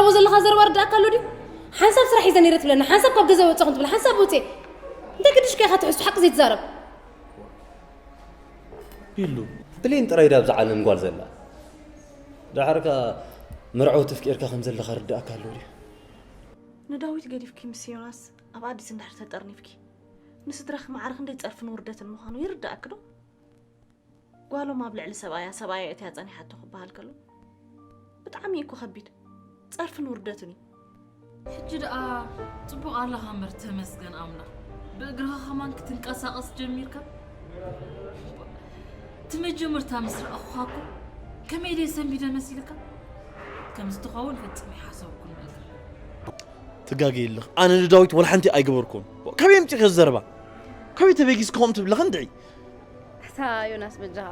እዎ ዘለኻ ዘረባ ርዳእካ ኣሎ ድዩ? ሓንሳብ ስራሕ ሒዘ ነይረ ትብለና፣ ሓንሳብ ካብ ገዛ ወጻኹም ትብል፣ ሓንሳብ ውጽእ። እንታይ ግድሽካ ኢኻ ትሕሱ ሓቂ ዘይትዛረብ? ቢሉ፣ ብሌን ጥራይ ዳብዛ ዓለም ጓል ዘላ። ዳሕርካ መርዓው ተፍቂርካ ከም ዘለኻ ርዳእካ ኣሎ ድዩ? ንዳዊት ገዲፍኪ ምስ ዮናስ ኣብ ኣዲስ እንድሕር ተጠርኒፍኪ፣ ንስድራኺ ማዕረ ክንደይ ጸርፍን ውርደትን ምዃኑ ይርዳእኪ ዶ? ጓሎም ኣብ ልዕሊ ሰብኣያ፣ ሰብኣያ እትያ ጸኒሓቶ ክበሃል ከሎ፣ ብጣዕሚ እዩ እኮ ከቢድ። ጸርፍን ውርደትን እዩ። ሕጂ ደኣ ጽቡቕ ኣለኻ እምበር ተመስገን ኣምላኽ። ብእግርኻ ከማን ክትንቀሳቐስ ጀሚርካ። እቲ መጀመርታ ምስ ረኣኹኻ እኮ ከመይ ደይ ሰንቢደ መሲልካ? ከምዚ ትኸውን ፈጺመ ኣይሓሰብኩን እግር። ትጋገ የለኽ። ኣነ ንዳዊት ወላ ሓንቲ ኣይገበርኩን። ከበይ ኣምጺእካ ዘረባ? ከበይ ተበጊስካ ከምኡ ትብለኻ እንድዒ? ኣታ ዮናስ በጃኻ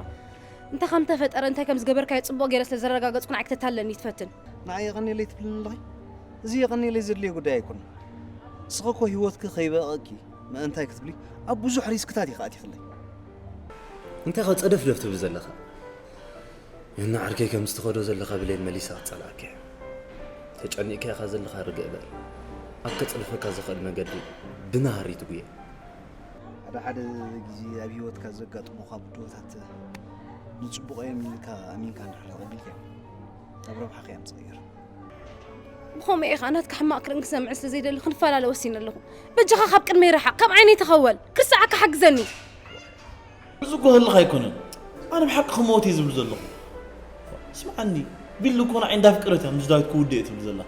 እንታይ ከም ተፈጠረ እንታይ ከም ዝገበርካዮ ጽቡቕ ገይረ ስለ ዘረጋገጽኩ ንዓይ ክተታለኒ ትፈትን። ንዓይ የቐንየለይ ትብልኒ ኣለኺ? እዚ የቐንየለይ ዘድልዮ ጉዳይ ኣይኮነን። ንስኺ እኮ ህይወትኪ ከይበቐቕኪ ምእንታይ ክትብሊ ኣብ ብዙሕ ሪስክታት ኢኺ ኣቲኽለይ። እንታይ ኸ ጸደፍደፍ ትብል ዘለኻ? ዮና ዓርከይ ከምዚ ትኸዶ ዘለኻ ብሌን መሊሳ ክትጸልኣካ እያ። ተጨኒቕካ ኢኻ ዘለኻ ርግእ በል። ኣብ ከጽድፈካ ዝኽእል መገዲ ብናህሪ ትጉየ። ሓደ ሓደ ግዜ ኣብ ህይወትካ ዘጋጥሙኻ ብድሆታት ንጽቡቕ እዮም ኢልካ ኣሚንካ እንድሕር ተቐቢልካዮም ናብ ረብሓኻ እዮም ዝቕየር። ብኸምኡ ኢኻ ናትካ ሕማቕ ክርእን ክሰምዕን ስለ ዘይደሊ ክንፈላለ ወሲነ ኣለኹ። በጃኻ ካብ ቅድመይ ርሓቕ፣ ካብ ዓይነይ ተኸወል፣ ክርሳዓካ ሓግዘኒ። እዚ ክህልኽ ኣይኮነን። ኣነ ብሓቂ ክመውት እየ ዝብል ዘለኹ። ስምዓኒ፣ ቢሉ እኮ ንዓይ እንዳፍቀረት እያ ምስ ዳዊት ክውድእ እየ ትብል ዘላ።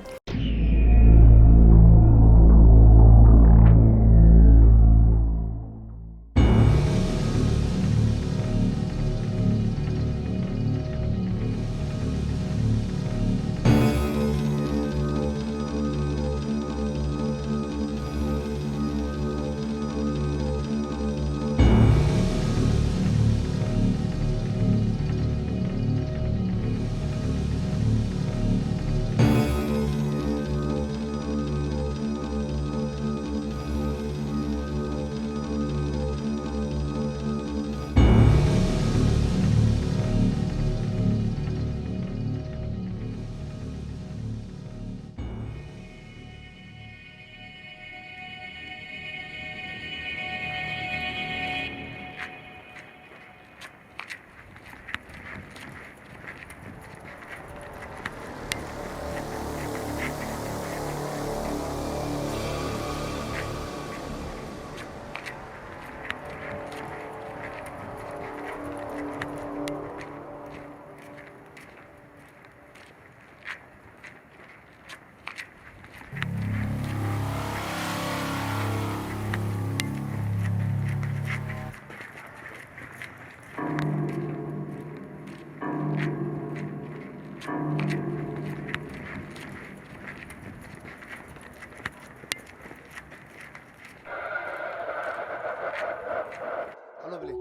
ሃሎ ብሌን፣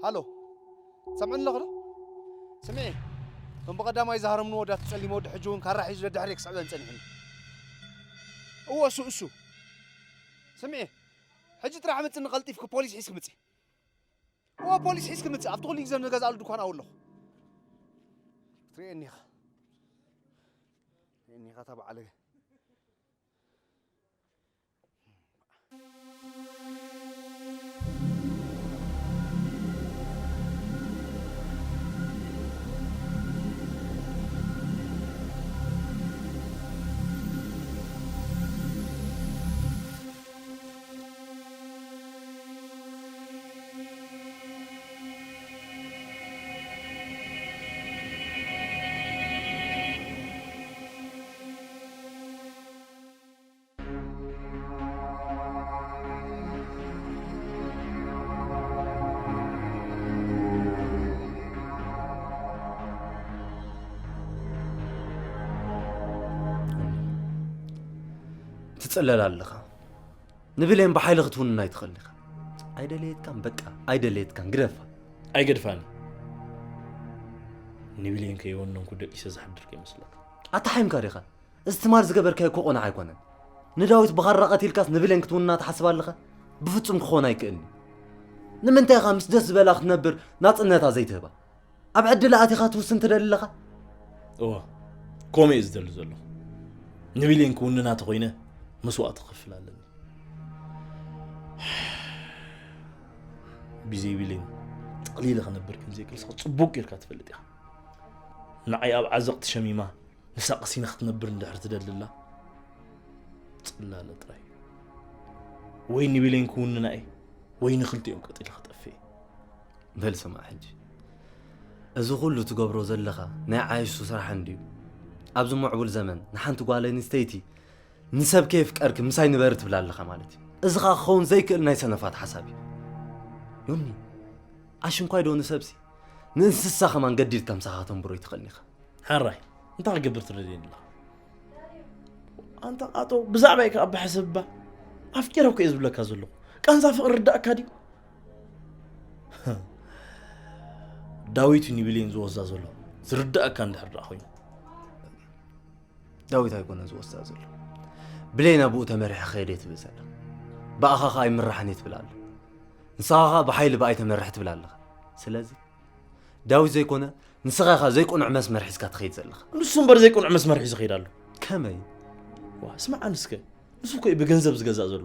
ሃሎ፣ ትሰምዕኒ ኣለኺ ዶ? ስምዒ፣ እቶም ብቐዳማይ ዝሃረምኒ ወዳት ጸሊም ወዲ ሕጂ እውን ካራ ሒዙ ደድሕሪይ ክስዕበኒ ጸኒሑኒ። እወ፣ እሱ፣ እሱ። ስምዒ፣ ሕጂ ጥራሕ ምጽኒ ቀልጢፍኪ ፖሊስ ሒዝኪ ምጺ። እወ፣ ፖሊስ ሒዝኪ ምጺ። ኣብቲ ኩሉ ግዜ ንገዝኣሉ ድኳን ኣብኡ ኣለኹ። ትርእየኒ ኢኻ። ትርእየኒ ኢኻ እታ በዓል ትጽለል ኣለኻ። ንብሌን ብሓይሊ ክትውንና ኣይትኽእልን ኢኻ። ኣይደለየትካን በቃ ኣይደለየትካን ግደፋ። ኣይገድፋኒ። ንብሌን ከይወነንኩ ደቂሰ ዝሓድር ከይመስለካ። ኣታ ሓይምካ ዲኻ? እዚ ትማል ዝገበርካዮ እኮ ቆናዕ ኣይኮነን። ንዳዊት ብኻራ ቀቲልካስ ንብሌን ክትውንና ትሓስብ ኣለኻ? ብፍጹም ክኾን ኣይክእልን እዩ። ንምንታይ ኢኻ ምስ ደስ ዝበላ ክትነብር ናጽነታ ዘይትህባ? ኣብ ዕድላ ኣቲኻ ትውስን ትደሊ ኣለኻ? እወ፣ ከምኡ እየ ዝደሊ ዘለኹ። ንቢሌን ክውንና ተኾይነ መስዋእቲ ክኸፍል ኣለኒ። ብዘይ ቢሌን ጥቕሊለ ክነብር ከም ዘይክእል ንስኻ ጽቡቕ ጌርካ ትፈልጥ ኢኻ። ንዓይ ኣብ ዓዘቕቲ ሸሚማ ንሳ ቀሲና ክትነብር እንድሕር ትደሊ ኣላ፣ ጽላለ ጥራይ። ወይ ንቢሌን ክውንና እየ፣ ወይ ንኽልቲኦም ቀጢለ ክጠፍእ እየ። በል ስማዕ ሕጂ፣ እዚ ኩሉ ትገብሮ ዘለኻ ናይ ዓይሹ ስራሕ እንድዩ። ኣብዚ ምዕቡል ዘመን ንሓንቲ ጓል ኣንስተይቲ ንሰብ ከየፍቀርኪ ምሳይ ንበሪ ትብላ ኣለኻ ማለት እዩ። እዚ ኸኣ ክኸውን ዘይክእል ናይ ሰነፋት ሓሳብ እዩ። ዮኒ፣ ኣሽንኳይ ዶ ንሰብሲ ንእንስሳ ከማን ገዲድካ ምሳኻ ከተንብሮ ይትኽእልን ኢኻ። ሕራይ፣ እንታይ ክገብር ትደልየኒ ኣለኻ? ኣንታ ቃጦ፣ ብዛዕባይ ከኣ ኣባሓሰብባ ኣፍቂረ እኮ እየ ዝብለካ ዘለኹ። ቃንዛ ፍቕሪ ርዳእካ ድዩ? ዳዊት እዩ ንቢሌን ዝወስዳ ዘሎ። ዝርዳእካ እንድሕር ደኣ ኮይኑ። ዳዊት ኣይኮነ ዝወስዳ ዘሎ። ብሌን ኣብኡ ተመሪሐ ክኸይድ እየ ትብል ዘላ። ብኣኻ ኸኣ ኣይምራሕን እየ ትብል ኣላ። ንስኻ ኸኣ ብሓይሊ ብኣይ ተመርሕ ትብል ኣለኻ። ስለዚ ዳዊት ዘይኮነ ንስኻ ኢኻ ዘይቅኑዕ መስመር ሒዝካ ትኸይድ ዘለኻ። ንሱ እምበር ዘይቅኑዕ መስመር ሒዙ ይኸይድ ኣሎ። ከመይ? ዋ፣ ስምዓኒ እስከ። ንሱ እኮ እዩ ብገንዘብ ዝገዛእ ዘሎ።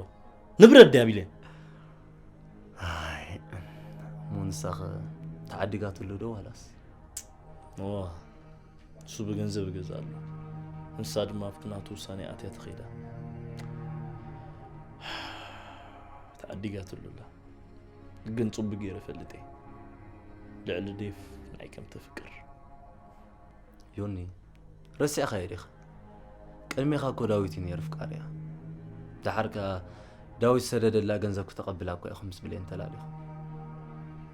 ንብረት ድያ ቢሌን? ኣይ፣ እሞ ንሳኸ ተዓዲጋትሉ ዶ ዋላስ? እዋ፣ ንሱ ብገንዘብ ይገዝእ ኣሎ። ንሳ ድማ ኣብቲ ናቱ ውሳኔ ኣትያ ተኸይዳ። ተዓዲጋትሉ ኣላ። ግን ጽቡቕ ገይረ እፈልጥ እየ። ልዕሊ ዴፍ ንዓይ ከም ተፍቅር። ዮኒ፣ ረሲዕኻዮ ዲኻ? ቅድሜኻ እኮ ዳዊት እዩ ነይሩ ፍቃሪኣ። ደሓር ከኣ ዳዊት ዝሰደደላ ገንዘብ ክተቐብላ እኮ ኢኹም ምስ ብሌን ተላሊኹም።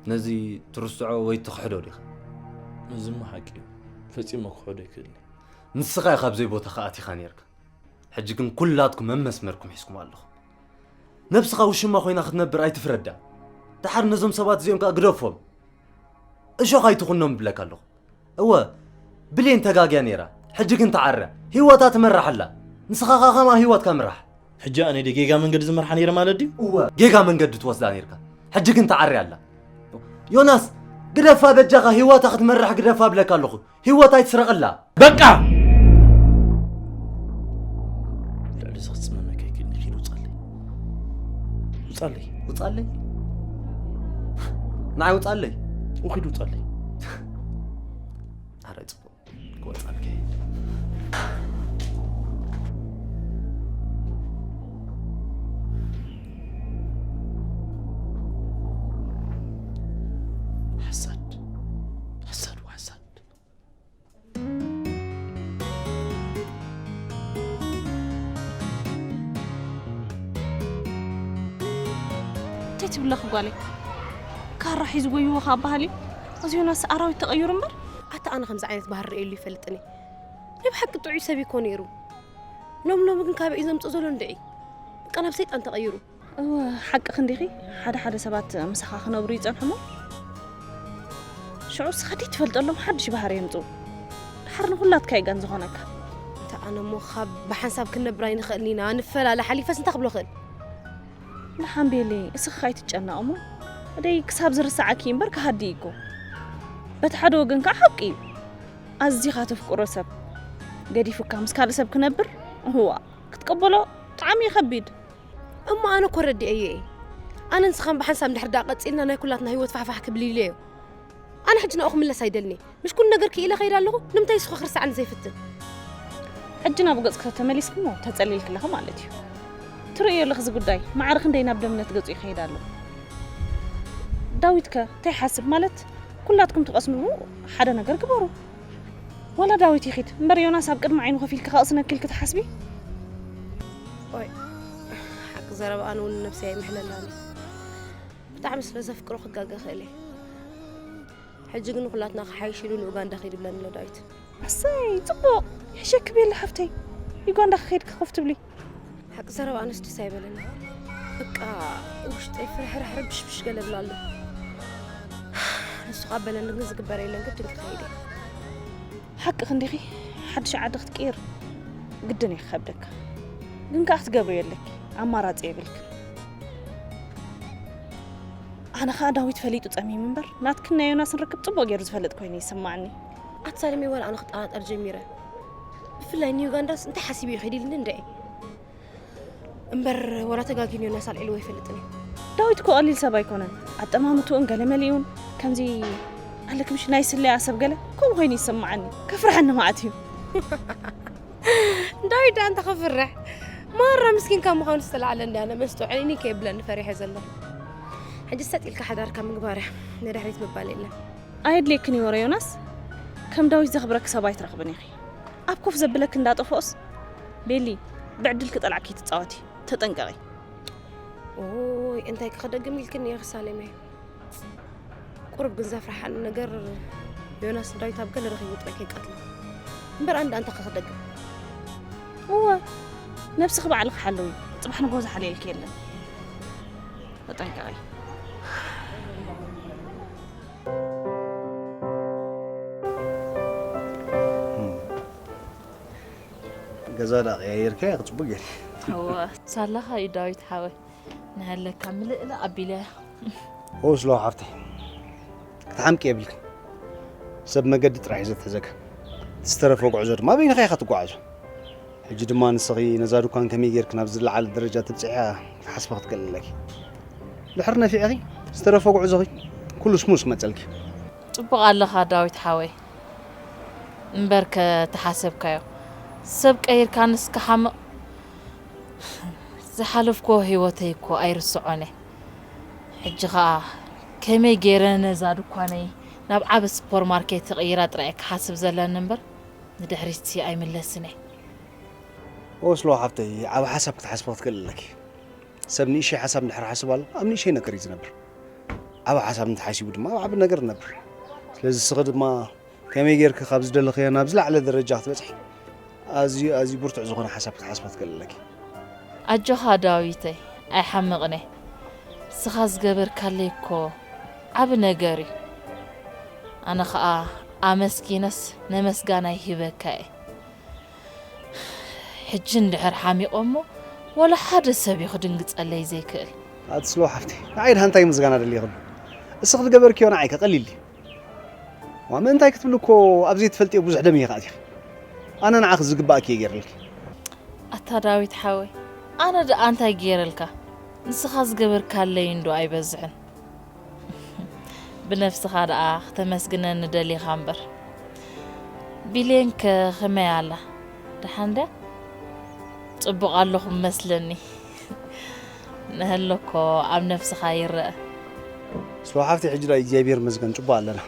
ነዚ ትርስዖ ወይ ትኽሕዶ ዲኻ? እዚማ ሓቂ እዩ። ፈጺመ ክኽሕዶ ኣይክእልን እየ። ንስኻ ኢኻ ኣብ ዘይቦታኻ ኣቲኻ ነይርካ። ሕጂ ግን ኩላትኩም መመስመርኩም ሒዝኩም ኣለኹም። ነብስኻ ውሽማ ኮይና ክትነብር ኣይትፍረዳ። ደሓር ነዞም ሰባት እዚኦም ከኣ ግደፎም። እሾኽ ኣይትኹኖም እብለካ ኣለኹ። እወ፣ ብሌን ተጋግያ ነይራ። ሕጂ ግን ተዓርያ። ህይወታ ትመርሕ ኣላ። ንስኻ ኸኣ ከምኣ ህይወትካ ምራሕ። ሕጂ ኣነ ድየ ጌጋ መንገዲ ዝመርሓ ነይረ ማለት ድዩ? እወ፣ ጌጋ መንገዲ ትወስዳ ነይርካ። ሕጂ ግን ተዓርያ ኣላ። ዮናስ፣ ግደፋ በጃኻ፣ ህይወታ ክትመርሕ ግደፋ እብለካ ኣለኹ። ህይወት ኣይትስረቐላ። በቃ! ልዕሊ እዚ ክጽመመካ ኣይክእልን። ኪድ ውጻለይ። ውጻለይ። ውጻለይ? ንዓይ ውጻለይ? ውኺድ ውጻለይ። ኣረ ጽቡቕ። ክወጻልካ እየ። ሓሳድ። ሓሳድ ወሓሳድ። እንታይ ትብለኺ ጓለይ? ካራ ሒዝዎ ይወ ካብ በሃሊ፣ እዚ ዮናስ ኣራዊት ተቐይሩ እምበር። ኣታ ኣነ ከምዚ ዓይነት ባህሪ ርእየሉ ይፈልጥን እየ። ናይ ብሓቂ ጥዑይ ሰብ እኮ ነይሩ። ሎም ሎሚ ግን ካበይ እዩ ዘምጽእ ዘሎ እንድዒ? በቃ ናብ ሰይጣን ተቐይሩ። እወ፣ ሓቅኺ እንዲኺ። ሓደ ሓደ ሰባት ምሳኻ ክነብሩ ይጸንሑ እሞ፣ ሽዑ ንስኻ ደይትፈልጠሎም ሓድሽ ባህሪ የምጽኡ። ድሓር ንኹላትካ እዩ ጋን ዝኾነካ። እንተ ኣነ እሞ ካብ ብሓንሳብ ክንነብር ኣይንኽእልን ኢና፣ ንፈላለ፣ ሓሊፈስ እንታይ ክብሎ ክእል? ደሓን ቤለይ፣ እስኺ ከኣ ኣይትጨነቒ እሞ፣ እደይ ክሳብ ዝርሰዓኪ እምበር ክሃዲ እዩ እኮ። በቲ ሓደ ወገን ከኣ ሓቂ እዩ። ኣዚኻ ተፍቅሮ ሰብ ገዲፉካ ምስ ካልእ ሰብ ክነብር፣ እዋ፣ ክትቅበሎ ብጣዕሚ እዩ ከቢድ። እሞ ኣነ እኮ ረዲኤዮ እየ። ኣነን ንስኻን ብሓንሳብ እንድሕር ደኣ ቀጺልና ናይ ኩላትና ህይወት ፋሕፋሕ ክብል ኢለዮ። ኣነ ሕጂ ናብኡ ክምለስ ኣይደልን እየ። ምሽ ኩሉ ነገር ክኢለ ከይደ ኣለኹ፣ ንምንታይ ንሱ ከ ክርስዓኒ ዘይፍትን? ሕጂ ናብ ገጽ ከተመሊስኪ እሞ ተጸሊልኪ ኣለኺ ማለት እዩ። ትርእዮ ኣለኺ እዚ ጉዳይ፣ ማዕረ ክንደይ ናብ ደምነት ገጹ ይኸይድ ኣሎ። ዳዊት ከ እንታይ ይሓስብ? ማለት ኩላትኩም ትቐስንዎ ሓደ ነገር ግበሩ። ዋላ ዳዊት ይኺድ እምበር ዮናስ ኣብ ቅድሚ ዓይኑ ኮፍ ኢልኪ ከቕስነኪ ኢልኪ ትሓስቢ? ኦይ፣ ሓቂ ዘረባ ኣነ እውን ነብሰይ ኣይምሕለላን እየ። ብጣዕሚ ስለ ዘፍቅሮ ክጋገ እኽእል እየ። ሕጂ ግን ንኹላትና ክሓይሽ ኢሉ ንኡጋንዳ ኺድ ይብለኒ ኣሎ ዳዊት። ኣሰይ፣ ጽቡቕ። ይሕሸኪ ቤላ ሓፍተይ። ዩጋንዳ ክኸይድ ክኸፍ ትብሊ? ሓቂ ዘረባ ኣነስ ደስ ኣይበለኒ። በቃ ውሽጠይ ፍርሕርሕ ርብሽብሽ ገለ ብላ ኣሎ። ንሱ ኻበለኒ ግን ዝግበር የለን፣ ግድን ክኸይድ እየ። ሓቅኺ እንዲኺ፣ ሓድሽ ዓዲ ክትቅይር ግድን እዩ ክኸብደካ። ግን ከኣ ክትገብርዮ ኣለኪ፣ ኣማራጺ የብልክን። ኣነ ኸኣ ዳዊት ፈሊጡ ጸሚሙ እምበር፣ ናትክን ናይ ዮናስን ርክብ ጽቡቕ ገይሩ ዝፈልጥ ኮይኑ ይስምዓኒ። ኣትሳልሚ ወላ ኣነ ክጠራጠር ጀሚረ። ብፍላይ ንዩጋንዳስ እንታይ ሓሲቡ እዩ ከይዱ ኢልኒ እንድዒ። እምበር ወላ ተጋጊኑ ዮናስ ኣልዒልዎ ኣይፈልጥን እዩ። ዳዊት እኮ ቀሊል ሰብ ኣይኮነን። ኣጠማምትኡን ገለመሊኡን ከምዚ ኣለክምሽ ናይ ስለያ ሰብ ገለ ከምኡ ኮይኑ ይስምዓኒ። ከፍርሐኒ መዓት እዩ። ዳዊት ደኣ እንታይ ከፍርሕ? ማራ ምስኪንካ ምዃኑ ዝተላዕለ እንዲ ኣነ መስጥዑ ዕንይንይ ከየብለኒ ፈሪሐ ዘለኹ። ሕጂ ሰጥ ኢልካ ሓዳርካ ምግባር እያ፣ ንድሕሪት ምባል የለን። ኣየድልየክን እዩ ወረ ዮናስ። ከም ዳዊት ዘኽብረኪ ሰብ ኣይትረኽብን ኢኺ። ኣብ ኮፍ ዘብለኪ እንዳጠፍኦስ ቤሊ ብዕድልኪ ጠላዕኪ ትጻወቲ። ተጠንቀቒ። ኦይ እንታይ ክኽደግም ኢልክኒ ኢኺ ሳሌመይ። ቁሩብ ግን ዘፍርሓኒ ነገር ዮናስ ንዳዊት ኣብ ገለ ረኺቡ ጥራይ ከይቀትሎ እምበር ኣንዳ እንታይ ክኽደግም። እወ ነብስኺ ባዕልኺ ሓለዊ። ጽባሕ ንግሆ ዝሓልየልኪ የለን። ተጠንቀቒ። ገዛ ዳ ቀያየርካያ ክጽቡቅ ገይሩ። እወ ሳላኻ እዩ ዳዊት ሓወይ። ንሃለካ ምልእላ ኣቢለያ። ኦስሎ ሓፍተይ ክትሓምቂ የብልክን። ሰብ መገዲ ጥራሕ እዩ ዘትሕዘካ። ዝተረፈ ጉዕዞ ድማ በይንኻ ኢኻ ትጓዓዞ። ሕጂ ድማ ንስኺ ነዛ ድኳን ከመይ ጌርክ ናብ ዝለዓለ ደረጃ ተብጽሕያ ክትሓስቢ ክትክእል ኣለኪ። ድሕሪ ነፊዕኺ ዝተረፈ ጉዕዞኺ ኩሉ ስሙስ ክመጸልኪ። ጽቡቕ ኣለኻ ዳዊት ሓወይ። እምበርከ ተሓሰብካዮ ሰብ ቀይርካንስ ክሓምቕ ዝሓለፍክዎ ህይወተይ እኮ ኣይርስዖን እየ። ሕጂ ኸኣ ከመይ ገይረ ነዛ ድኳነይ ናብ ዓቢ ስፖርማርኬት ክቕይራ ጥራይ እየ ክሓስብ ዘለኒ እምበር ንድሕሪትሲ ኣይምለስን እየ። ኦስሎ ሓፍተይ ዓቢ ሓሳብ ክትሓስቢ ክትክእሊ ኣለኪ። ሰብ ንእሽተይ ሓሳብ እንድሕር ሓስብ ኣሎ ኣብ ንእሽተይ ነገር እዩ ዝነብር። ዓቢ ሓሳብ እንተሓሲቡ ድማ ኣብ ዓቢ ነገር ይነብር። ስለዚ ንስኺ ድማ ከመይ ጌርኪ ካብ ዝደለኽዮ ናብ ዝለዓለ ደረጃ ክትበጽሒ ኣዝዩ ኣዝዩ ብርቱዕ ዝኾነ ሓሳብ ክትሓስቢ ክትክእሊ ኣለኪ። ኣጆኻ ዳዊተይ ኣይሓምቕን እየ። ንስኻ ዝገበርካለይ እኮ ዓቢ ነገር እዩ። ኣነ ኸኣ ኣመስጊነስ ነመስጋናይ ሂበካ እየ። ሕጂ እንድሕር ሓሚቐ እሞ ወላ ሓደ ሰብ እዩ ክድንግጸለይ ዘይክእል። ኣቲ ስሎ ሓፍተይ ንዓይ ድኣ እንታይ ምስጋና ኣድልየክሉ? እስኺ ዝገበርክዮ ንዓይ ከ ቀሊል ድዩ? ዋ ምእንታይ ክትብሊ እኮ ኣብ ዘይትፈልጥዮ ብዙሕ ደም እየ ኣቲኺ። ኣነ ንዓኺ ዝግባእኪ እየ ገይረልኪ። ኣታ ዳዊት ሓወይ ኣነ ደኣ እንታይ ገይረልካ? ንስኻ ዝገበርካለይ እንዶ ኣይበዝሕን። ብነብስኻ ደኣ ክተመስግነኒ ደሊኻ እምበር። ቢሌንከ ኸመይ ኣላ? ደሓን ድያ? ጽቡቕ ኣለኹ መስለኒ። ንሀሎ እኮ ኣብ ነብስኻ ይረኣ። ስሎ ሓፍተይ ሕጂ ደኣ እግዚኣብሔር ይመስገን ጽቡቕ ኣለና።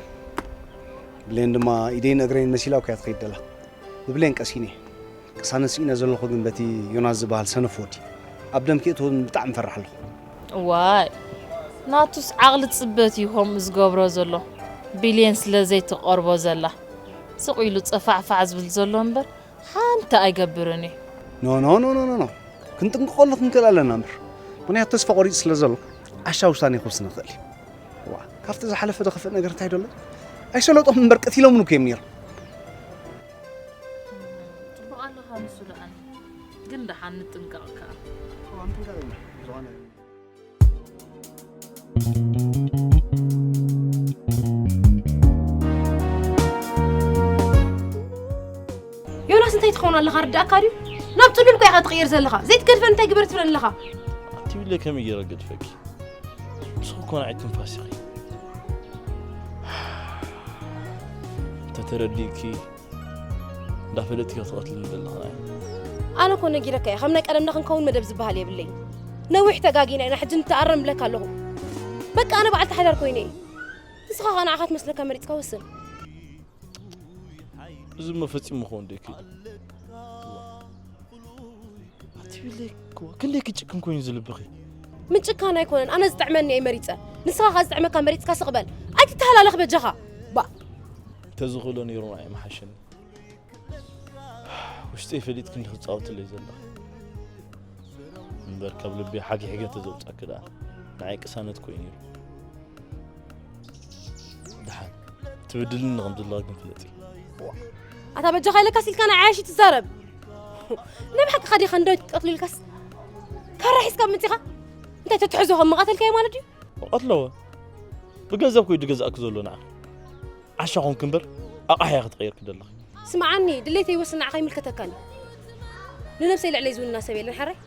ብሌን ድማ ኢደይን እግረይን መሲላ እኮ እያ ትኸይድ ደላ። ብብሌን ቀሲነ። ቅሳነት ስኢነ ዘለኹ ግን በቲ ዮናስ ዝበሃል ሰነፍ ወዲ ኣብ ደም ክእትውን ብጣዕሚ ፈራሕ ኣለኹ። እዋይ ናቱስ ዓቕሊ ጽበት እዩ ከምኡ ዝገብሮ ዘሎ። ቢልየን ስለ ዘይትቐርቦ ዘላ ስቕ ኢሉ ጸፋዕፋዕ ዝብል ዘሎ እምበር ሓንቲ ኣይገብርን እዩ። ኖ ኖ ኖ ኖ ኖ ክንጥንቅቐሉ ክንክእል ኣለና እምበር ምኽንያቱ ተስፋ ቆሪጹ ስለ ዘሎ ዓሻ ውሳኔ ክወስን ይኽእል እዩ። ዋ ካብቲ ዝሓለፈ ዝኸፍእ ነገር እንታይ ደሎ ኣይሰለጦም እምበር ቀቲሎምን እኮ እዮም ነይሮም። ጽቡቕ ኣለኻ ንሱ ደኣኒ ግን ደሓን ንጥንቀቕ ከኣ። ዮናስ እንታይ ትኸውን ኣለኻ ርዳእካ ድዩ? ናብ ጽሉል እኮ ኢኻ ትቕየር ዘለኻ ዘይትገድፈን እንታይ ግበር ትብለኒ ኣለኻ? ኣትብለ ከመይ ገይረ ገድፈኪ? ንስኺ እኮ ንዓይ ትንፋስ ኢኺ። እንተተረዲእኪ እንዳፈለጥኪ ክትቐትልኒ ዘለኺ ናይ ኣነ እኮ ነጊረካ እየ ከም ናይ ቀደምና ክንከውን መደብ ዝበሃል የብለይ። ነዊሕ ተጋጊና ኢና ሕጂ ንተኣረም እብለካ ኣለኹ። በቃ ኣነ በዓልቲ ሓዳር ኮይነ እየ። ንስኻ ኸኣ ንዓኻ ትመስለካ መሪጽካ ወስን። እዚ እሞ ፈጺሙ ክኸውን ዶ ይክእል? ኣትብለይ እኮ ክንደይ ክጭክን ኮይኑ ዝልብኺ። ምጭካን ኣይኮነን ኣነ ዝጥዕመኒ እየ መሪጸ። ንስኻ ኸኣ ዝጥዕመካ መሪጽካ ስቕ በል። ኣይትተሃላለኽ በጃኻ። ባ ተዝኽእሎ ነይሩ ንዓይ ምሓሸኒ። ውሽጠይ ፈሊጥኪ እንዲኺ ትጻወትለይ ዘለኺ እምበር ካብ ልበይ ሓጊሕገ ተዘውጻኪ ደኣ ንዓይ ቅሳነት ኮዩ ነይሩ። ደሓን ትብድልኒ ከም ዘለኺ ግን ፍለጢ። ኣታ በጃኻ ኢለካስ ኢልካ ናይ ዓያሺ ትዛረብ። ናይ ብሓቅኻ ዲኻ ንዳዊት ክትቀትሎ ኢልካስ ካራ ሒዝካ መጺኻ እንታይ ተትሕዞ ከም ምቐተልካዮ ማለት ድዩ? እቐትለወ ብገንዘብ ኮዩ ዝገዛእኪ ዘሎ ንዓ ዓሻ ኾንኪ እምበር ኣቕሓ ኢኺ ትቐይርኪ ዘለኺ። ስምዓኒ፣ ድሌተይ ወስን ንዓኻ ኣይምልከተካን እዩ። ንነብሰይ ልዕለይ ዝውንና ሰብ የለን ሓራይ።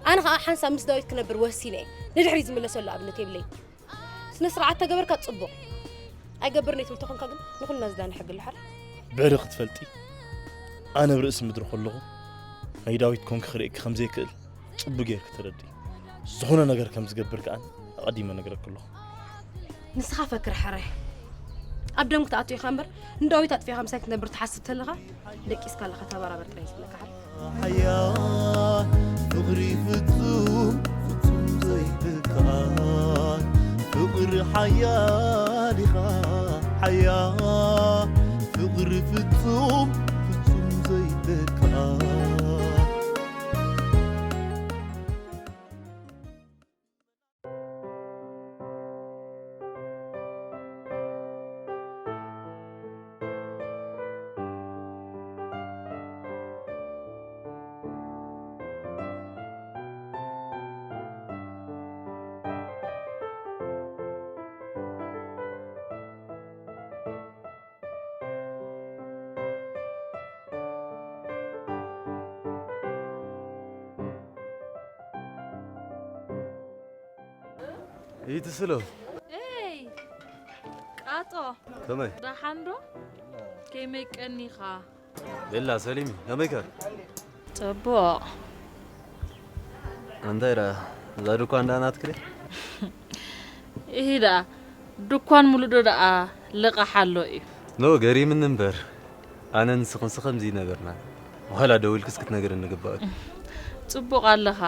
ኣነ ኸኣ ሓንሳብ ምስ ዳዊት ክነብር ወሲነ እየ። ንድሕሪት ዝምለሰሉ ኣብነት የብለይን። ስነ ስርዓት ተገበርካ ጽቡቕ። ኣይገብርን እየ ትብል ተኾንካ ግን ንኹልና ዝዳኒ ሕጊ ኣሎ ሓራይ። ብዕሊ ክትፈልጢ፣ ኣነ ኣብ ርእሲ ምድሪ ከለኹ ናይ ዳዊት ኮንኪ ክርእየኪ ከም ዘይክእል ጽቡቕ ጌርኪ ተረድኢ። ዝኾነ ነገር ከም ዝገብር ከኣ ኣቐዲመ ነግረኪ ኣለኹ። ንስኻ ፈክር ሕራይ። ኣብ ደም ክትኣቱ ኢኻ እምበር ንዳዊት ኣጥፊእኻ ምሳይ ክትነብር ትሓስብ ተለኻ ደቂስካ ኣለኻ። ተበራበር ጥራይ ዝብለካ ሕራይ። ሓያል ፍቕሪ ፍጹም ፍጹም ዘይትከኣል ፍቕሪ ሓያል ኢኻ ሓያል ፍቕሪ ፍጹም ፍጹም ዘይትከኣል። ይትስሎ። ኤይ ቃጦ፣ ከመይ? ደሓን ዶ? ከመይ ቀኒኻ? ቤላ ሰሊም፣ ከመይከ? ጽቡቕ። እንታይ ደኣ፣ እዛ ድኳን ደኣ ናትኪ ድያ? እሂ ደኣ፣ ድኳን ሙሉእ ዶ ደኣ ልቓሕ ኣሎ እዩ? ኖ፣ ገሪምኒ እምበር። ኣነ ንስኽንስ ከምዚ ነበርና። ዋላ ደዊልክስ ክትነግርኒ ግባእ። ጽቡቕ ኣለኻ።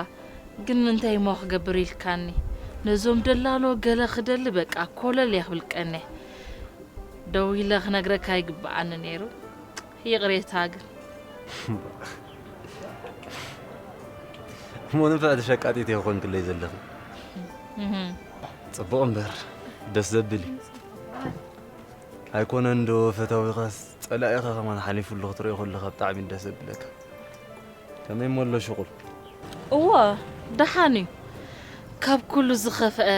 ግን እንታይ እሞ ክገብር ኢልካኒ? ነዞም ደላሎ ገለ ክደሊ በቃ ኮለል እየ ክብል ቀንየ። ደዊለ ክነግረካ ይግብኣኒ ነይሩ። ይቕሬታ ግን። እሞ ንፍዕቲ ሸቃጢት እየ ክኾንክለይ ዘለኺ። እህ። ጽቡቕ እምበር ደስ ዘብል እዩ። ኣይኮነን ዶ ፈታዊኻስ ጸላኢኻ ከማን ሓሊፉሉ ክትሪኦ ከለኻ ብጣዕሚ ደስ ዘብለካ። ከመይ እሞ ኣሎ ሽቑል? እወ፣ ደሓን እዩ። ካብ ኩሉ ዝኸፍአ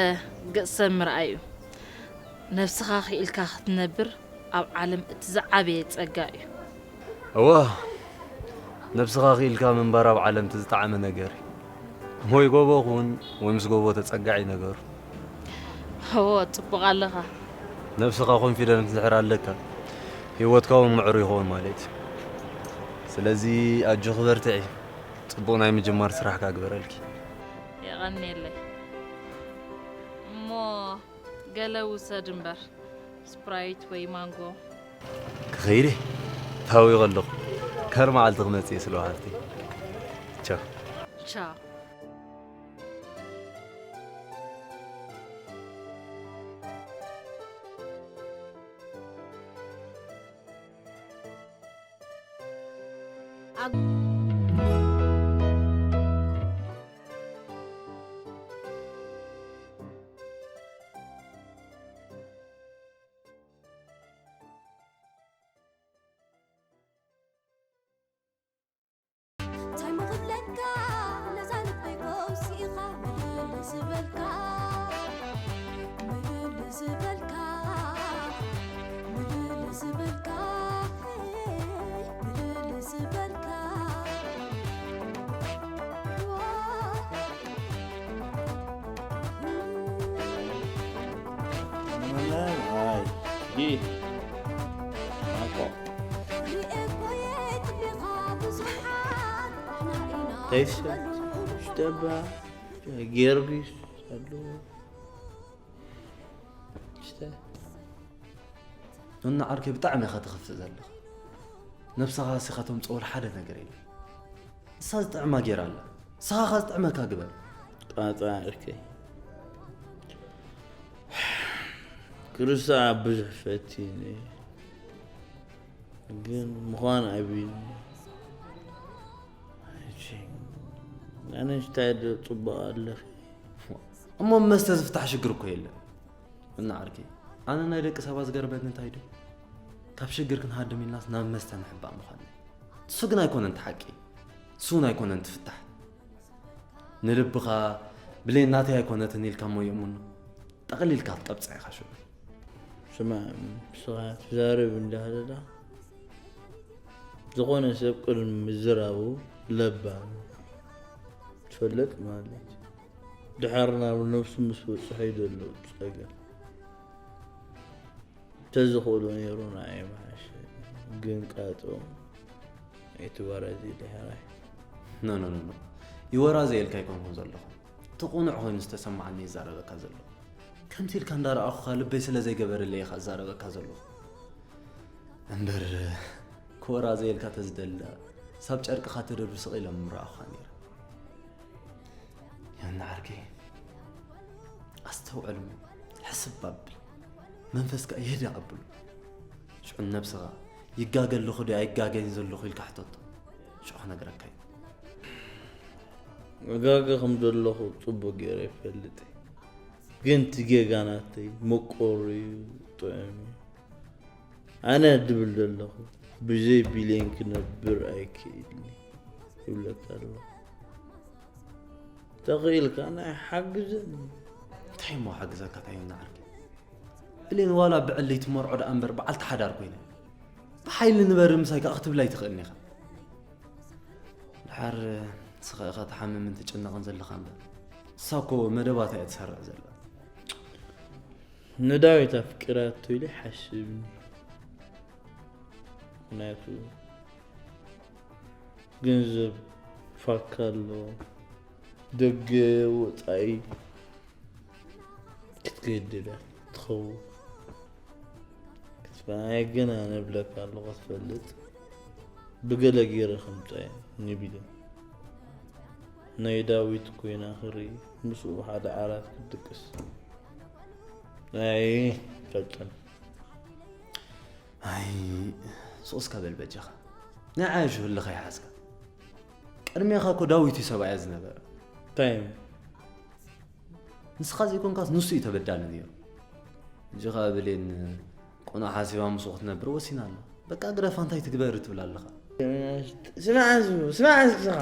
ገጽ ሰብ ምርኣይ እዩ። ነብስኻ ክኢልካ ክትነብር ኣብ ዓለም እቲ ዝዓበየ ጸጋ እዩ። እወ፣ ነብስኻ ክኢልካ ምንባር ኣብ ዓለም እቲ ዝጠዓመ ነገር እዩ። ወይ ጎቦ ኩን ወይ ምስ ጎቦ ተጸጋዒ ነገሩ። እወ፣ ጽቡቕ ኣለኻ። ነብስኻ ኮንፊደንስ እንድሕር ኣለካ፣ ህይወትካ እውን ምዕሩይ ይኸውን ማለት እዩ። ስለዚ ኣጆኺ በርትዒ፣ ጽቡቕ ናይ ምጅማር ስራሕ ካግበረልኪ። የቐንየለይ። እሞ ገለ ውሰድ እምበር፣ ስፕራይት ወይ ማንጎ። ክኸይድ እየ፣ ታዊቐ ኣለኹ። ካልእ መዓልቲ ክመጽእ እየ ስለ ወሃብቲ። ቻው። ቻው። እንታይ ምኽብለካ ነዛ ልበይ ጎሲኻ ምልል ዝበልካ ምልል ዝበልካ ምልል ዝበልካ ምልል ዝበልካ ተይሰ ሽተባ ጊዮርጊስ ኣሎ ሽተ እና ዓርከይ ብጣዕሚ ኢኻ ተኸፍእ ዘለኻ። ነብስኻ ሲኻ ተምጽኦ ሓደ ነገር የለን። ንሳ ዝጥዕማ ጌራ ኣላ። ንስኻ ኸ ዝጥዕመካ ግበር። ጣጣ እከይ። ክርስታ ብዙሕ ፈቲነ። ግን ምዃን ኣቢኒ። ኣነ እንታይ ዶ ጽቡቕ ኣለኺ? እሞ መስተ ዝፍታሕ ሽግር እኮ የለን። እና ዓርከይ፣ ኣነ ናይ ደቂ ሰባት ዝገርመኒ እንታይ ድዩ? ካብ ሽግር ክንሃድም ኢልናስ ናብ መስተ ንሕባእ ምዃንና እዩ። እሱ ግን ኣይኮነን እቲ ሓቂ። እሱ እውን ኣይኮነን እቲ ፍታሕ። ንልብኻ ብሌን ናተይ ኣይኮነትን ኢልካ እሞ የእምኖ። ጠቕሊልካ ክትጠብጻ ኢኻ ሽዑ። ስማዕ፣ ንስኻ ትዛረብ እንዳሃለላ ዝኾነ ሰብ ቅድሚ ምዝራቡ ለባም ትፈልጥ ማለት እዩ። ድሓር ናብ ነብሱ ምስ በጽሐ እዩ ዘሎ ጸገም። ተዝኽእሎ ነይሩ ንዓይ ምሓሸ። ግን ቃጦ ኣይትወረዚ ድሕራይ። ኖ ኖ ኖ ኖ ይወራዘ ኢልካ ኣይኮንኩን ዘለኹ። እቲ ቁኑዕ ኮይኑ ዝተሰማዓኒ ይዛረበካ ዘሎ። ከምቲ ኢልካ እንዳረኣኹኻ ልበይ ስለ ዘይገበረለይ ኢኻ ዝዛረበካ ዘለኹ። እምበር ክወራዘ ኢልካ ተዝደሊ ሳብ ጨርቅኻ ተደዱ ስቕ ኢለ ምረኣኹኻ ነይረ። ዮና ዓርከይ ኣስተውዕል እሞ ሕስብ ኣብል። መንፈስካ ይህዳእ ኣብሉ። ሽዑ ነብስኻ ይጋገ ኣለኹ ዶ ኣይጋገን ዘለኹ ኢልካ ሕተቶ። ሽዑ ክነግረካ እዩ። ጋገ ከም ዘለኹ ጽቡቅ ገይረ ይፈልጥ እየ። ግን እቲ ጌጋ ናተይ ምቁር እዩ፣ ጥዑም እዩ። ኣነ ድብል ዘለኹ ብዘይ ቢልየን ክነብር ኣይክእልን ይብለካ ኣለኹ። ተኽኢልካ ናይ ሓግዘኒ። እንታይ እሞ ሓግዘካ እንታይ ይምናዓልኪ? ብሌን ዋላ ብዕል ለይቲ መርዖ ደኣ እምበር በዓልቲ ሓዳር ኮይነ። ብሓይሊ ንበሪ ምሳይ ከኣ ክትብላ ኣይትኽእልን ኢኻ። ድሓር ንስኻ ኢኻ ትሓምምን ትጭነቕን ዘለኻ እምበር። እሳ እኮ መደባታ እያ ትሰርዕ ዘላ። ንዳዊት ኣፍቂራቶ ኢለ ይሓስብኒ። ምኽንያቱ ገንዘብ ፋካ ኣሎ፣ ደገ ወፃኢ ክትገድዳ ትኸውን። ክትፈናየ ግን ኣነ ብለካ ኣለኹ ክትፈልጥ ብገለ ገይረ ከምፃየ ንቢለ ናይ ዳዊት ኮይና ክርኢ ምስኡ ሓደ ዓራት ክትድቅስ ናይ ፈጥን ኣይ ሱቕስ ከበል በጃኻ ናይ ዓያሹ ህልኻ ይሓዝካ። ቅድሜኻ እኮ ዳዊት እዩ ሰብኣያ ዝነበረ። እንታይ እዩ? ንስኻ ዘይኮንካስ ንሱ እዩ ተበዳሊ ነይሩ። እዚኻ ብሌን ቆኖ ሓሲባ ምስኡ ክትነብር ወሲና ኣላ። በቃ ግደፋ እንታይ ትግበር ትብል ኣለኻ። ስማዕ ስማዕ እስክስኻ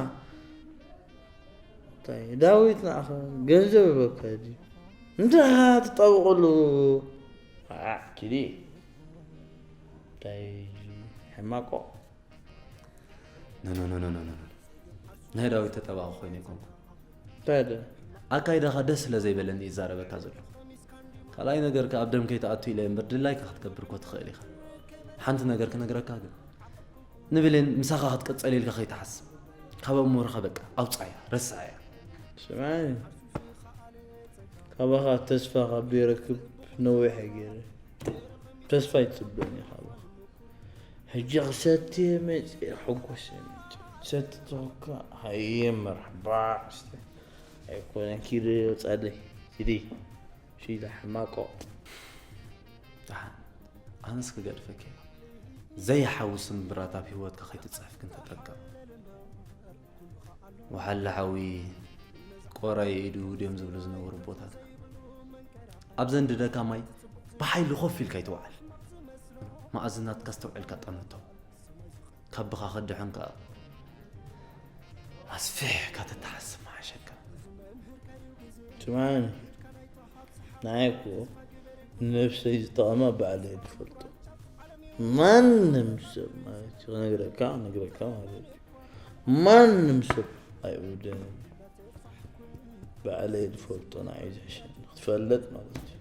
እንታይ ዳዊት ንዓኻ ገንዘብ በካ ድዩ እንታይ ትጣብቀሉ? ኪዲ እንታይ ሕማቆ ኖ ኖ ኖ ኖ ኖ ናይ ዳዊት ተጠባቂ ኮይነ ይኮንኩ። እንታይ ደ ኣካይዳኻ ደስ ስለ ዘይበለኒ ይዛረበካ ዘለኹ። ካልኣይ ነገር ከኣ ኣብ ደም ከይትኣቱ ኢለ እምበር ድላይካ ክትገብር እኮ ትኽእል ኢኻ። ሓንቲ ነገር ክነግረካ ግን ንብሌን ምሳኻ ክትቅጸል ኢልካ ከይትሓስብ። ካብ ኣእምሮኻ በቃ ኣውጻያ ረስዓያ። ስምዓኒ ካባኻ ተስፋ ካብ ዘይረክብ ነዊሕ ገይረ ተስፋ ይጽበን እየ ካባኻ። ሕጂ ክሰቲ መጽ ሕጎስ ሰቲ ተወካ ሃየ መርሕባ ስተ ኣይኮነን ኪደ ወጻለይ ኪዲ ሽላ ሕማቆ ኣነስ ክገድፈኪ ዘይሓዊ ስምብራት ኣብ ህይወትካ ከይትጽሕፍ ግን ተጠቀም። ወሓለ ሓዊ ቆራይ ኢዱ ድዮም ዝብሉ ዝነበሩ ቦታትና ኣብ ዘንዲ ደካ ማይ ብሓይሊ ኮፍ ኢልካ ይትውዓል። መኣዝናትካ ኣስተውዕልካ ጠምቶ። ካብ ብኻ ክድሕን ከኣ ኣስፊሕካ ተተሓስብ መሓሸካ። ስምዓኒ ንዓይ እኮ ንነብሰይ ዝጠቐማ ባዕለይ ዝፈልጦ ማንም ሰብ ማለት እዩ ክነግረካ ክነግረካ ማለት እዩ ማንም ሰብ ኣይእውደን ባዕለይ ዝፈልጦ ንዓይ ዝሕሸኒ ክትፈልጥ ማለት እዩ።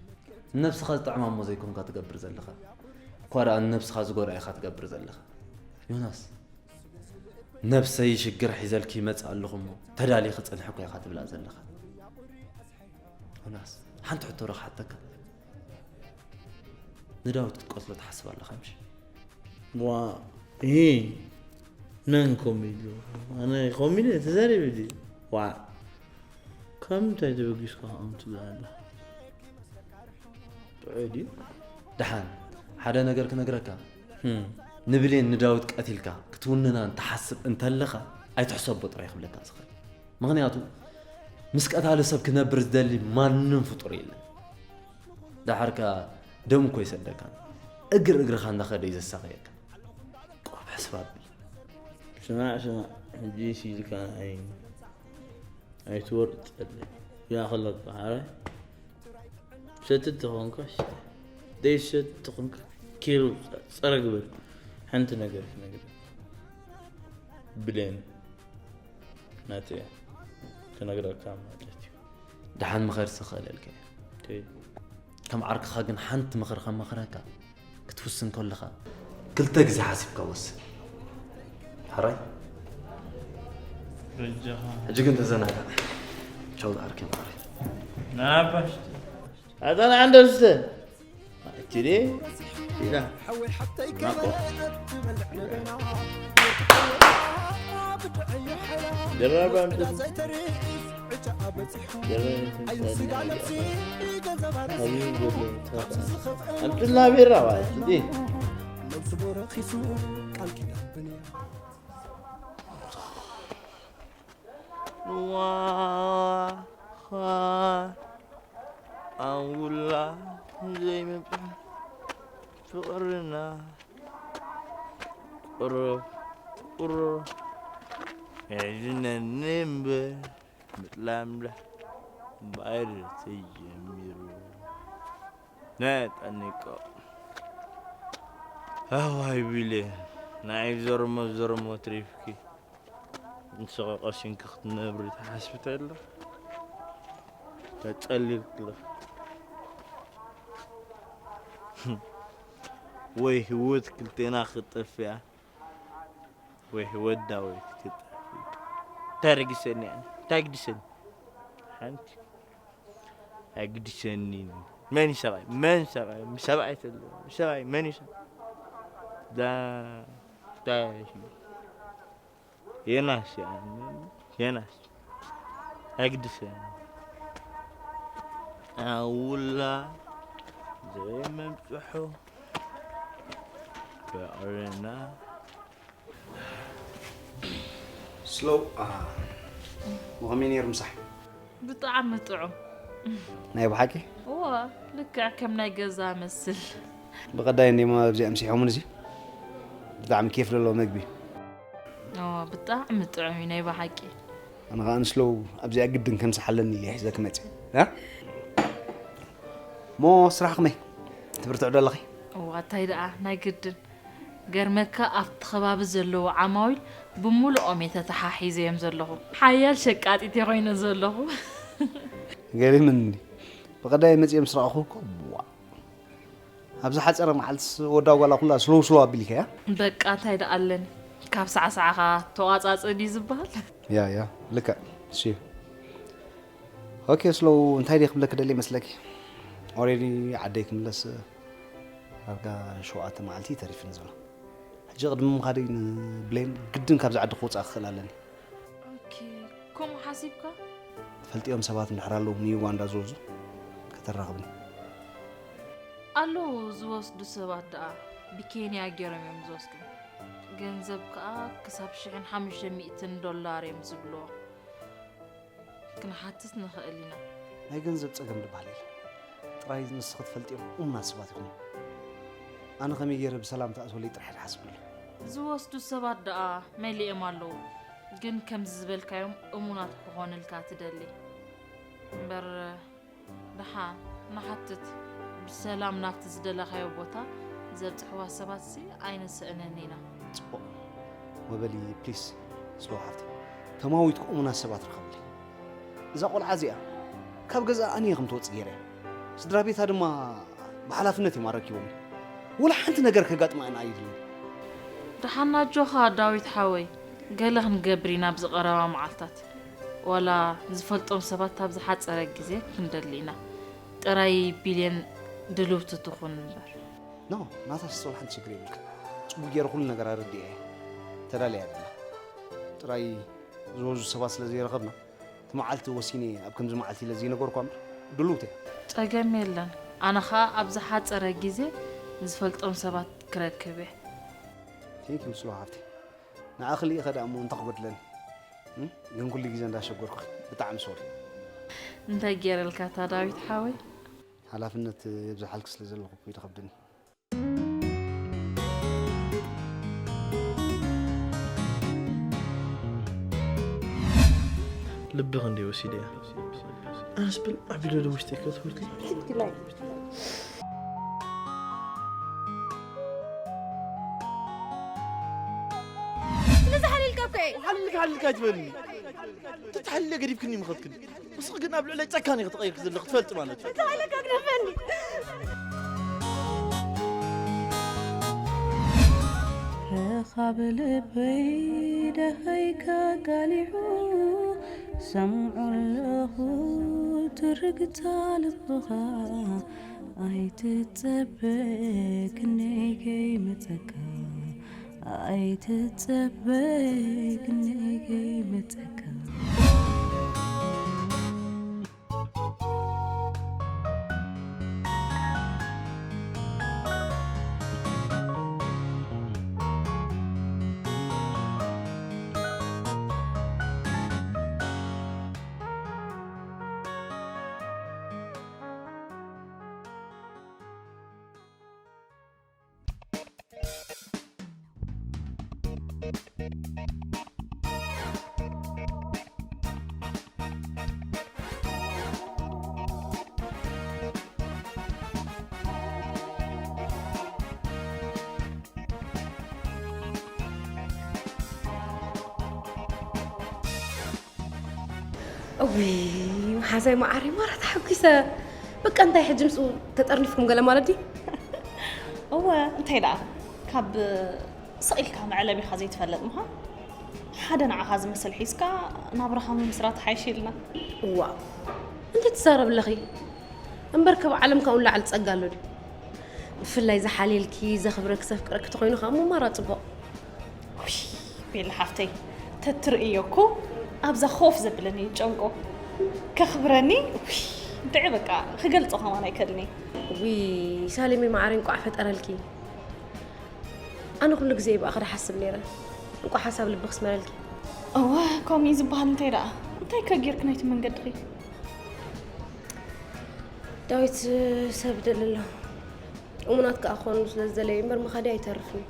ንነብስኻ ዝጥዕማ እሞ ዘይኮንካ ትገብር ዘለኻ እኳ ደኣ ንነብስኻ ዝጎድኣ ኢኻ ትገብር ዘለኻ። ዮናስ ነብሰይ ሽግር ሒዘልኪ ይመጽእ ኣለኹ እሞ ተዳሊኺ ጽንሒ እኮ ኢኻ ትብላ ዘለኻ። ዮናስ ሓንቲ ሕቶ ዶ ክሓተካ? ንዳዊት ክትቀትሎ ትሓስብ ኣለኻ ምሽ? ዋ ይሄ መን ኮሚሉ ኣነ ኮሚሉ ተዛሪበ ድዩ ዋ ካብ ምንታይ ተበጊስካ ከምኡ ትብል ኣላ ጥዑይ ድዩ ደሓን ሓደ ነገር ክነግረካ። ንብሌን ንዳዊት ቀቲልካ ክትውንና እንትሓስብ እንተለኻ ኣይትሕሰቦ ጥራይ ክብለካ ዝኽእል። ምኽንያቱ ምስ ቀታሊ ሰብ ክነብር ዝደሊ ማንም ፍጡር የለን። ደሓር ከኣ ደም እኮ ይሰደካ እግር እግርኻ እንዳኸደ እዩ ዘሳቐየካ። ቆብ ሕስብ ኣብል። ስማዕ ስማዕ ሕጂ ሲልካ ንዓይ ኣይትወርድ ጸለ ያኸለካ ሓራይ ሰትት ተኾንካ ሽተ ደይ ሰትት ተኾንካ ኪሩ ጸረ ግበር ሓንቲ ነገር ክነግር ብሌን ናተይ እያ ክነግረካ ማለት እዩ። ደሓን ምኸር ዝኽእለልካ እየ። ከም ዓርክኻ ግን ሓንቲ ምኽሪ ከማኽረካ ክትውስን ከለኻ ክልተ ግዜ ሓሲብካ ወስን። ሕራይ? በጃኻ። ሕጂ ግን ተዘናጋዕ። ቻው ዝዓርከይ ማዕረይ። ናባሽ። ኣታ ንዓንደርስተ። እትዴ? ኢላ። ናቆ። ደራባ እንትን። ደራባ እንትን። ኣምጥላ ቤራ ማለት እንዴ? ዋኻ ኣንጉላ ዘይመጽእ ፍቕርና ቁሩብ ቁሩብ የሕዝነኒ እምበር ምጥላምላ ባይር ተጀሚሩ ነጠኒቆ ኣዋይ ቢለ ናይ ዘርሞ ዘርሞ ትሪፍኪ ንስኺ ቀሲንኪ ክትነብሪ ትሓስቢ ተሎ ተጸሊልክለ ወይ ህይወት ክልቴና ክጠፍያ ወይ ህይወት ዳዊት ክጠፍያ። እንታይ ረጊሰኒ ኣነ? እንታይ ግድሰኒ? ሓንቲ ኣይግድሰኒ። መን እዩ ሰብኣይ? መን ሰብኣይ? ሰብኣይ ተሎ ሰብኣይ መን እዩ ሰብኣይ? ዳ ዳ ዮናስ ያ ዮናስ ኣይግድሰኒ። ኣውላ ዘይመብፅሑ ፍቕርና ስሎው። መኸመይ ነይሩ ምሳሕ? ብጣዕሚ ጥዑም። ናይ ብሓቂ? እወ፣ ልክዕ ከም ናይ ገዛ መስል። ብቐዳይ እንዲሞ ኣብዚኣ ምሲሖምን እዚ ብጣዕሚ ኬፍ ዘለዎ መግቢ። እወ፣ ብጣዕሚ ጥዑም እዩ ናይ ብሓቂ። ኣነ ኸኣ ንስሎው ኣብዚኣ ግድን ከም ዝሓለኒ ኢለ ሒዘ ክመጽእ። እ? እሞ ስራሕ ከመይ? ትብርትዕ ዶ ኣለኺ? እዋ፣ እንታይ ደኣ ናይ ግድን። ገርመካ ኣብቲ ከባቢ ዘለዉ ዓማዊል ብምሉኦም እየ ተተሓሒዘዮም ዘለኹ። ሓያል ሸቃጢት እየ ኮይነ ዘለኹ። ገሪምኒ። ብቐዳይ መጺኦም ምስ ረኣኹ እኮ፣ ዋእ። ኣብ ዝሓጸረ መዓልትስ ወዳ ጓላ ኩላ ስሎው ስሎው ኣቢልካያ? በቃ እንታይ ደኣ ኣለኒ። ካብ ሳዕሳዕኻ ተዋጻጽእ ድዩ ዝበሃል? ያ፣ ያ፣ ልክዕ። እሺ። ኦኬ፣ ስሎው እንታይ ድየ ክብለኪ ደልየ መስለኪ? ኦሬዲ ዓደይ ክምለስ ዳርጋ ሸውዓተ መዓልቲ እዩ ተሪፍኒ ዘሎ። ሕጂ ቅድሚ ምኻደይ ንብሌን ግድን ካብዚ ዓዲ ክወጽኣ ክኽእል ኣለኒ። ኦኬ፣ ከምኡ ሓሲብካ? ትፈልጥዮም ሰባት እንድሕር ኣለዉ ንዩጋንዳ ዝወስዱ ከተራኽብኒ። ኣለዉ ዝወስዱ ሰባት ደኣ ብኬንያ ገይሮም እዮም ዝወስዱ። ገንዘብ ከኣ ክሳብ ሽሕን ሓሙሽተ ሚእትን ዶላር እዮም ዝብልዎ። ክንሓትት ንኽእል ኢና። ናይ ገንዘብ ጸገም ዝበሃል የለን። ጥራይ ንስኺ ትፈልጥዮም እሙናት ሰባት ይኹኑ። ኣነ ከመይ ገይረ ብሰላም ትኣትወለይ ጥራሕ እየ ዝሓስብ ዘለኹ። ዝወስዱ ሰባት ደኣ መሊኦም ኣለዉ። ግን ከምዚ ዝበልካዮም እሙናት ክኾኑልካ ትደሊ። እምበር ደሓን ንሓትት፣ ብሰላም ናብቲ ዝደለኻዮ ቦታ ዘብጽሕዋ ሰባትሲ ኣይንስእንን ኢና። ጽቡቕ። እሞ በሊ ፕሊስ ስሎው ሓፍተይ፣ ተማዊትኪ እሙናት ሰባት ርኸብለይ። እዛ ቆልዓ እዚኣ ካብ ገዛ ኣነ እየ ከም ትወጽእ ገይረ። ስድራ ቤታ ድማ ብሓላፍነት እዮም ኣረኪቦም። ወላ ሓንቲ ነገር ከጋጥማ ኣነ ኣይደልን። ደሓን ኣጆኻ ዳዊት ሓወይ፣ ገለ ክንገብር ኢና ኣብዚ ቀረባ መዓልታት። ዋላ ዝፈልጦም ሰባት ኣብ ዝሓጸረ ግዜ ክንደሊ ኢና። ጥራይ ቢልየን ድልውቲ ትኹን እምበር። ኖ፣ ናታስ ወላ ሓንቲ ሽግር የብልካ። ጽቡቕ ገይረ ኩሉ ነገር ኣረዲኤ እየ። ተዳልያ ኣላ። ጥራይ ዝወዙ ሰባት ስለ ዘይረኸብና፣ እቲ መዓልቲ ወሲነ ኣብ ከምዚ መዓልቲ ኢለ ዘይነገርኳ እምበር፣ ድልውቲ እያ። ጸገም የለን። ኣነ ኸኣ ኣብ ዝሓጸረ ግዜ ዝፈልጦም ሰባት ክረክብ እየ። ቴንክ ዩ ስሎ ሓፍተይ። ንኣኺ ልኢኸ ደኣ እሞ እንታይ ክጎድለኒ? እም? ግን ኩሉ ግዜ እንዳሸገርኩኺ። ብጣዕሚ ሶሪ። እንታይ ገይረልካ እታ ዳዊት ሓወይ? ሓላፍነት የብዝሓልኪ ስለ ዘለኹ እኮ እዩ ዝኸብደኒ። ልቢ ክንደይ ወሲደ እያ። ኣነስ ብልዕ ኣቢለ ዶ ውሽጠይ ከትፈልኪ? ስለዚ ሓሊልካ እኮ እየ። ሓልልካ ኣይትበልኒ። ተተሓልለ ገዲፍክኒ ምኸድክኒ። ንስኺ ግን ኣብ ልዕለይ ጨካን ኢኺ ተቐይርኪ ዘለኺ ትፈልጢ ማለት እዩ። ተባለካ ግደፈኒ። ረኻብ ልበይ ደኸይ ከጋሊዑ ሰምዖ ኣለኹ ትርግታ ልብኻ ኣይትጸበ ክንደይ ከይመጸካ ኣይትጸበ ክንደይ ከይመጸካ እውይ መሓዛይ መዓረይ ማራ ተሓጒሰ። በቃ እንታይ ሕጂ ምስኡ ተጠርኒፍኩም ገለ ማለት ድዩ? እወ እንታይ ደኣ ካብ ስቕ ኢልካ መዕለቢኻ ዘይትፈልጥ ምዃን ሓደ ንዓኻ ዝመስል ሒዝካ ናብራኻ ምምስራት ሓይሽ ኢልና። እዋ እንታይ ትዛረቢ ኣለኺ? እምበር ካብ ዓለም ካብኡ ንላዕሊ ጸጋ ኣሎ ድዩ? ብፍላይ ዝሓልየልኪ ዘኽብረኪ ዘፍቅረኪ ተኾይኑ ከኣ ምማራ ጽቡቕ። ውይ ቤላ ሓፍተይ ተትርእዮ እኮ ኣብዛ ኮፍ ዘብለኒ ጨንቆ ከኽብረኒ ውይ ድዒ በቃ ክገልጾ ከማን ኣይከልኒ። ውይ ሳሌመይ መዓረይ እንቋዕ ፈጠረልኪ። ኣነ ኩሉ ግዜ እየ ብኣኺ ድሓስብ ነይረ። እንቋዕ ሓሳብ ልቢ ክስመረልኪ። እወ ከምኡ እዩ ዝበሃል እንታይ ደኣ እንታይ ከ ጌርኪ ናይቲ መንገድኺ? ዳዊት ሰብ ይደሊ ኣሎ። እሙናት ከኣ ክኾኑ ስለ ዝደለየ እምበር ምኻደይ ኣይተርፍን እዩ።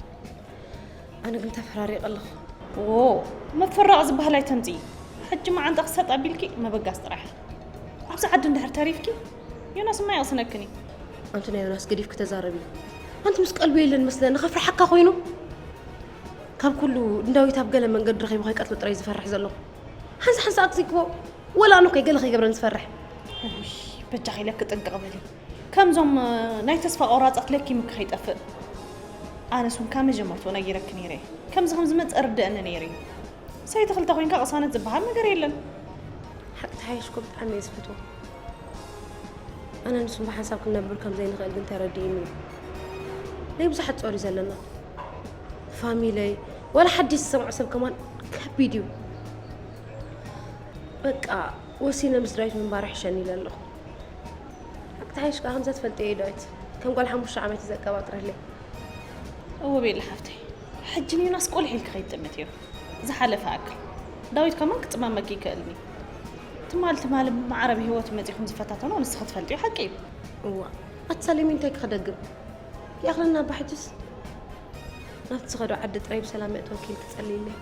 ኣነ ግን ተፈራሪቐ ኣለኹ። ዎ መፈራቕ ዝበሃል ኣይተምፅኢ። ሕጂ መዓንጣ ክሳጥ ኣቢልኪ መበጋስ ጥራሕ። ኣብዚ ዓዲ እንድሕር ተሪፍኪ ዮናስ እማ የቕስነክን እዩ። ኣንቲ ናይ ዮናስ ገዲፍኪ ተዛረቢ። ኣንቲ ምስ ቀልቡ የለን መስለኒ ከፍርሓካ ኮይኑ። ካብ ኩሉ ንዳዊት ኣብ ገለ መንገዲ ረኺቡ ከይቀትሎ ጥራይ ዝፈርሕ ዘለኹ። ሓንሳ ሓንሳ ኣክዚክዎ ወላ ኣነ ኮይ ገለ ከይገብረን ዝፈርሕ። ውይ በጃኺ ኢለኪ ጥንቅቕ በሊ። ከምዞም ናይ ተስፋ ቆራፃት ለኪምኪ ከይጠፍእ። ኣነስ እውን ካብ መጀመርትኡ ነጊረኪ ነይረ እየ። ከምዚ ከም ዝመፅእ ርደአኒ ነይሩ እዩ። ሰይቲ ክልተ ኮይንካ ቅሳነት ዝበሃል ነገር የለን። ሓቂ ተሓየሽኮ ብጣዕሚ እየ ዝፈትዎ። ኣነ ንሱ ብሓንሳብ ክንነብር ከም ዘይንኽእል ግን ተረዲእኒ እዩ። ናይ ብዙሓት ጾር እዩ ዘለና። ፋሚለይ ዋላ ሓድሽ ዝሰምዖ ሰብ ከማን ከቢድ እዩ። በቃ ወሲነ ምስ ዳዊት ምንባር ይሕሸኒ ኢለ ኣለኹ። ሓቂ ተሓይሽ ከኣ ከምዛ ትፈልጥዮ እዩ ዳዊት ከም ጓል ሓሙሽተ ዓመት እዩ ዘቀባጥረለይ። እወ ቤላ ሓፍተይ ሕጂ ንዮናስ ቆሊሕ ኢልኪ ከይትጥምትዮ። ዝሓለፈ ኣካ ዳዊት ከማን ክጽመመኪ ይክእልኒ። ትማል ትማል ማዕረ ብህይወቱ መጺኹም ዝፈታተኖ ንስኺ ትፈልጥዮ ሓቂ እዩ። እዋ ኣቲ ሳሌሚ እንታይ ክኽደግም ይኣኽለና እባ ሕጅስ ናብቲ ዝኸዶ ዓዲ ጥራይ ብሰላም የእትወኪ ኢልኪ ጸልይለይ።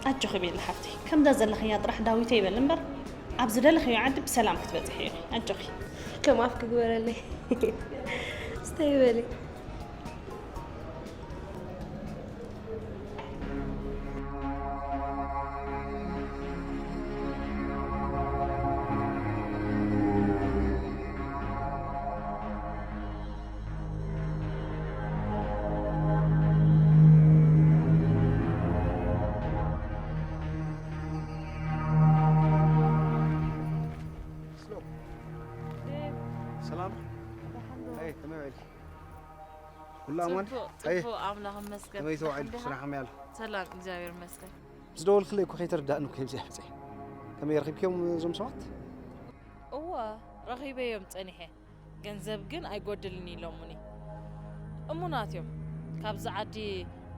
ኣጆኺ ቤላ ሓፍተይ ከምዛ ዘለኽያ ጥራሕ ዳዊተይ በሊ እምበር ኣብ ዝደለኽዮ ዓዲ ብሰላም ክትበጽሒ ኢኺ ኣጆኺ። ከም ኣፍ ክግበረለይ ስተይ በሊ። ሰላም። ኣይ ከመይ ውዒልኪ? ኩሉ ኣማን? ኣይ ጽቡቕ ኣምላኽ ይመስገን። ከመይ ተውዒልኪ? ስራሕ ከመይ ኣሎ? ሰላም እግዚኣብሔር ይመስገን። ዝደወልክለይ እኮ ከይተረዳእኒ እኮ እየ ብዚኣ ፈጺሐ። ከመይ ረኺብክዮም እዞም ሰባት? እወ ረኺበዮም ጸኒሐ። ገንዘብ ግን ኣይጎድልን ኢሎሙኒ። እሙናት እዮም። ካብዚ ዓዲ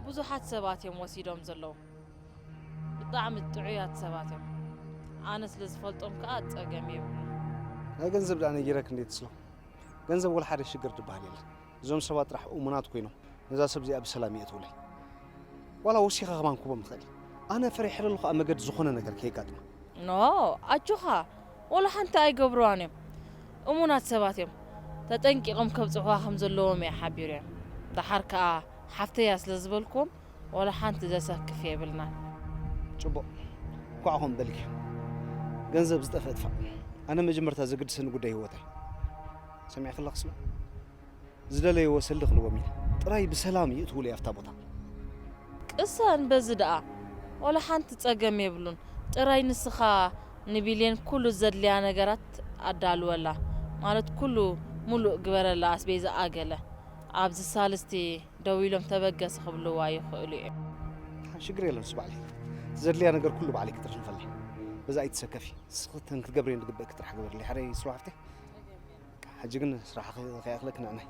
ብዙሓት ሰባት እዮም ወሲዶም ዘለዉ። ብጣዕሚ ጥዑያት ሰባት እዮም። ኣነ ስለ ዝፈልጦም ከኣ ጸገም የብሉን። ናይ ገንዘብ ደኣ ነጊረክ እንዴ ትስሎ? ገንዘብ ወላ ሓደ ሽግር ዝበሃል የለን። እዞም ሰባት ጥራሕ እሙናት ኮይኖም ነዛ ሰብ እዚኣ ብሰላም የእትውለይ። ዋላ ወሲኻ ከማን ክቦም ትኽእል። ኣነ ፈሪሐ ለለኹ ኣብ መገዲ ዝኾነ ነገር ከየጋጥማ። ኖ ኣጆኻ ወላ ሓንቲ ኣይገብርዋን እዮም። እሙናት ሰባት እዮም። ተጠንቂቖም ከብጽሕዋ ከም ዘለዎም እየ ሓቢረዮም። ደሓር ከኣ ሓፍተያ ስለ ዝበልክዎም ወላ ሓንቲ ዘሰክፍ የብልናን። ጽቡቕ። እንኳዕ ኾን በልኪ። ገንዘብ ዝጠፍአ ጥፋእ። ኣነ መጀመርታ ዘገድሰኒ ጉዳይ ህይወተይ። ሰሚዕኪ ኣለኽስ? ዝደለይዎ ሰልዲ ክልዎም ኢለ። ጥራይ ብሰላም ይእትውሉ ኣብታ ቦታ። ቅሰን በዚ ደኣ ዋላ ሓንቲ ጸገም የብሉን። ጥራይ ንስኻ ንቢልየን ኩሉ ዘድልያ ነገራት ኣዳልወላ። ማለት ኩሉ ሙሉእ ግበረላ፣ ኣስቤዛ ኣገለ። ኣብዚ ሳልስቲ ደው ኢሎም ተበገስ ክብልዋ ይኽእሉ እዮም። ሽግር የለን፣ እሱ ባዕለይ። እቲ ዘድልያ ነገር ኩሉ ባዕለይ ክጥርንፈለይ። በዛ ኣይትሰከፊ። ንስኺ እተን ክትገብርየን ዝግበእኪ ጥራሕ ግበርለይ። ሕራይ ስሩ ሓፍተይ። ሕጂ ግን ስራሕኺ ከይኣኽለኪ ንዕናይ።